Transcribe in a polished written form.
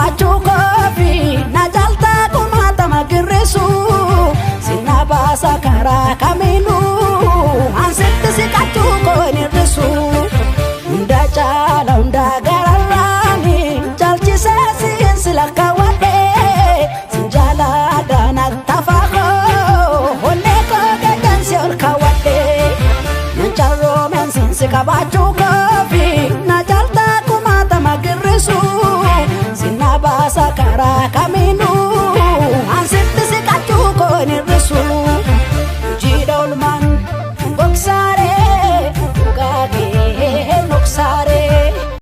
qabaachuu koofi na caaltaa kumaatama girrisu sinna baasa karaa kamiinuu ansitti siqachuu koo hin hir'isu. Hunda caala hunda gararraani caalchisee siin si lakkaawwadhee sin jaaladha nattafaa koo onnee koo gajansi ol kaawwadhee nan carroomeen siin si qabaachuu.